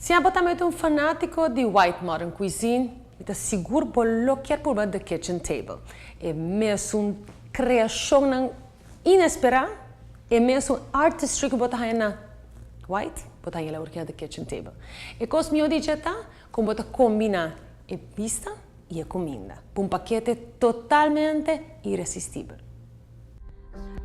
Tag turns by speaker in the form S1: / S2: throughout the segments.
S1: Si abo tambe ta un fanatico di White Modern Cuisine, mi ta sigur bo lo kier purba The Kitchen Table. E mesun creacionnan inespera, e mesun artistry cu bo ta haya na White, bo ta haya la ora The Kitchen Table. E cos mihor di dje ta con bo ta combina e bista y e cuminda pa un pakete totalmente iresistibel.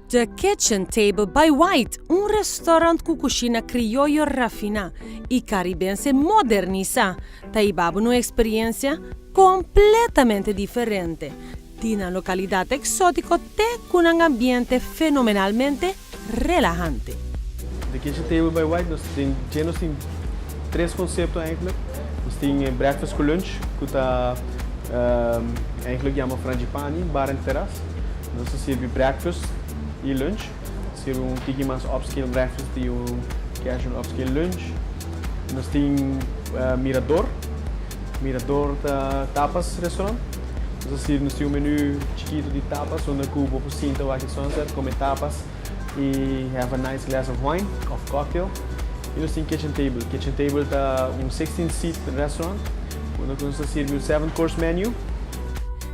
S1: The Kitchen Table by White, un restaurant cu cushina crioyo rafina y caribense modernisa, ta hiba bo un experiencia completamente diferente. Di un localidad exotico te cu un ambiente fenomenalmente relahante.
S2: The Kitchen Table by White, nos tin tres concepto eigenlijk. Nos tin breakfast cu lunch, cu ta eigenlijk yama Frangipani, bar en terras. Nos ta sirbi breakfast y lunch. Sirbi un tiki mas upscale breakfast y un casual upscale lunch. Nos tin Mirador. Mirador ta tapas restaurant. Nos tin un menu chikito di tapas, unda cu bo por sinta wak sunset, come tapas y have a nice glass of wine, of cocktail. Y nos tin Kitchen Table. Kitchen Table ta un 16-seat restaurant, unda nos ta sirbi un 7-course menu.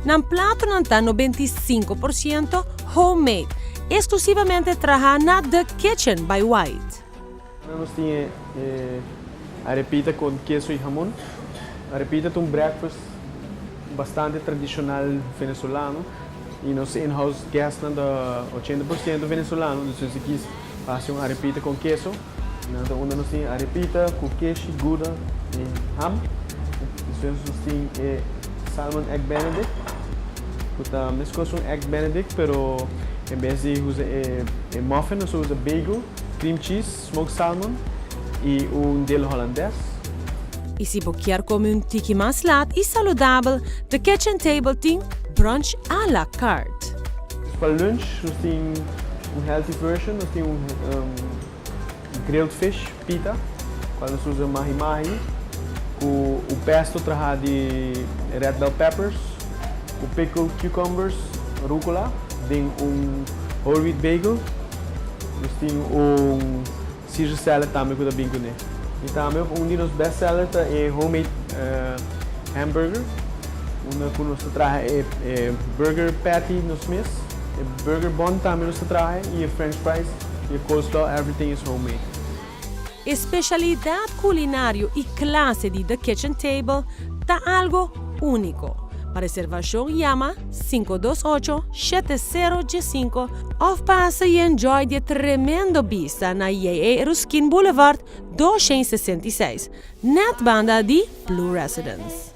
S1: Nan platonan ta 95% homemade, exclusivamente traha na The Kitchen by White.
S2: Nos tin arepita cu keso y hamon. Arepita ta un breakfast bastante tradicional venezolano y nos in-house guests ta 80% venezolano, anto si kies haci un arepita cu keso. Anto, unda nos tin arepita cu keso, gouda y ham. Despues nos tin salmon egg benedict. Cu ta mescos un egg benedict, pero en bes di usa e muffin, nos ta usa bagel, cream cheese, smoked salmon y un dill holandes.
S1: Y si bo kier come un tiki mas laat y saludabel, The Kitchen Table tin brunch à la carte.
S2: Pa lunch, nos tin un healthy version, nos tin un grilled fish pita, cual nos ta usa mahi mahi, cu pesto traha di red bell peppers, cu pickled cucumbers, rucola, den un whole wheat bagel. Nos tin un Caesar salad tambe cu ta bin cu ne. Y tambe un di nos best seller ta e homemade hamburger. Unda cu nos ta traha e burger patty nos mes, e burger bun tambe nos ta traha y e french fries y e coleslaw, everything is homemade.
S1: Especialidad culinario y clase di The Kitchen Table ta algo unico. Pa reservacion yama 528-7015 of pasa y enjoy di tremendo bista na J.A. Ruskin Boulevard 266, net banda di Blue Residence.